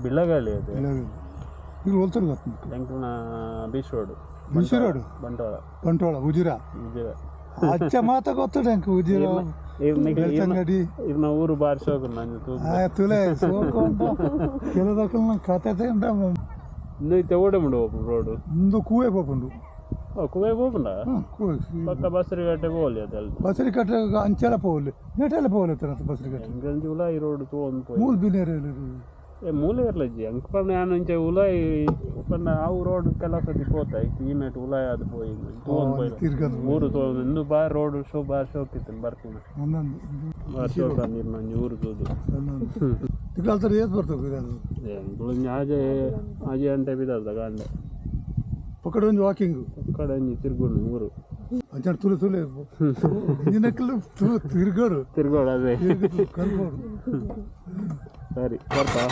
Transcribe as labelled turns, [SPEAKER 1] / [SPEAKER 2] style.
[SPEAKER 1] ಬಿಳ್ಳಗಾಳಿ ಅದು.
[SPEAKER 2] ಇದು ಹೋಲ್ತಾರೆ ಗೊತ್ತು.
[SPEAKER 1] ಎಂಕ್ಲನ beach road.
[SPEAKER 2] Beach road?
[SPEAKER 1] Bantwal.
[SPEAKER 2] Bantwal, Ujire.
[SPEAKER 1] Ujire.
[SPEAKER 2] ಅಚ್ಚ ಮಾತ ಗೊತ್ತುಂಡು ಎಂಕ್ ಉಜಿರ, ಬೆಳ್ತಂಗಡಿ.
[SPEAKER 1] ಇರ್ನ ಊರು ಬಾರಿ ಶೋಕು ನಂಜು ತೂದು.
[SPEAKER 2] ಆ ತುಲೆ ಸೋಕು ಉಂಟು. ಕೆಲದಕ್ಕಲ್ನ ಕತೆ ಉಂಟ.
[SPEAKER 1] ಇಂದು ಇತ್ತೆ ಓಡೆ ಮುಂಡು ಹೋಪುಂಡು ರೋಡು?
[SPEAKER 2] ಇಂದು ಕೂವೆ ಪೋಪುಂಡು.
[SPEAKER 1] ಓ, ಕುವೆ ಪೋಪುಂಡ?
[SPEAKER 2] ಹ್ಮ್, ಕೂವೆ.
[SPEAKER 1] ಪಕ್ಕ ಬಸ್ರಿಕಟ್ಟೆ ಪೋಲಿ ಅದಲ್.
[SPEAKER 2] ಬಸರಿಕಟ್ಟೆ ಅಂಚೆಲ ಪೋವೊಲಿ, ನೆಟೆಲ ಪೋವೊಲಿ ಬಸರಿಕಟ್ಟೆ.
[SPEAKER 1] ಎಂಕಂಚಿ ಉಲಾಯಿ ರೋಡ್ ತೂವೊಂದು ಪೋಯಿ.
[SPEAKER 2] ಮೂಲು ಬಿನೇರು.
[SPEAKER 1] ಏ, ಮೂಲೆ ಇರ್ಲಜ್ಜಿ ಅಂಕ್ ಪಂಡ ಯಾನ್ ಇಂಚ ಉಲಾಯಿ ಪಂಡ ಅವು ರೋಡ್ ಕೆಲವು ಸತಿ ಪೋತ ಇತ್ತೆ ಈ ಮೇಟ್ ಉಲಾಯಿ ಆದ್ ಪೋಯಿ ತೂವೊಂದು ಪೋಯಿ.
[SPEAKER 2] ತಿರ್ಗಂದು.
[SPEAKER 1] ಊರು ತೂವೊಂದು. ಇಂದು ಬಾರಿ ರೋಡ್ ಶೋ, ಬಾರಿ ಶೋಕ್ ಇತ್ತು ಬರ್ಪಿನ.
[SPEAKER 2] ಒಂದೊಂದು.
[SPEAKER 1] ಬಾರಿ ಶೋಕ್ ನೀರು ನಂಜಿ ಊರು ತೂದು.
[SPEAKER 2] ತಿಂಗಳ ಏತ್ ಬರ್ತದೆ?
[SPEAKER 1] ಎಂಕುಲು ಒಂಜಿ ಆಜೆ ಆಜೆ ಗಂಟೆ ಬಿದಲ್ದ ಕಾಂಡೆ.
[SPEAKER 2] ಪಕ್ಕಡ ಒಂಜಿ ವಾಕಿಂಗ್.
[SPEAKER 1] ಕಡೆ ಒಂಜಿ ತಿರ್ಗುಂಡು ಊರು.
[SPEAKER 2] ಅಂಚ ತುಲೆ ತುಲೆ ಇಂಜಿನಕ್ಕಲು ತಿರ್ಗೋಡು.
[SPEAKER 1] ತಿರ್ಗೋಡು, ಅದೇ.
[SPEAKER 2] ತಿರ್ಗುದು ಕಲ್ಪೋಡು.
[SPEAKER 1] ಸರಿ, ಬರ್ತಾ.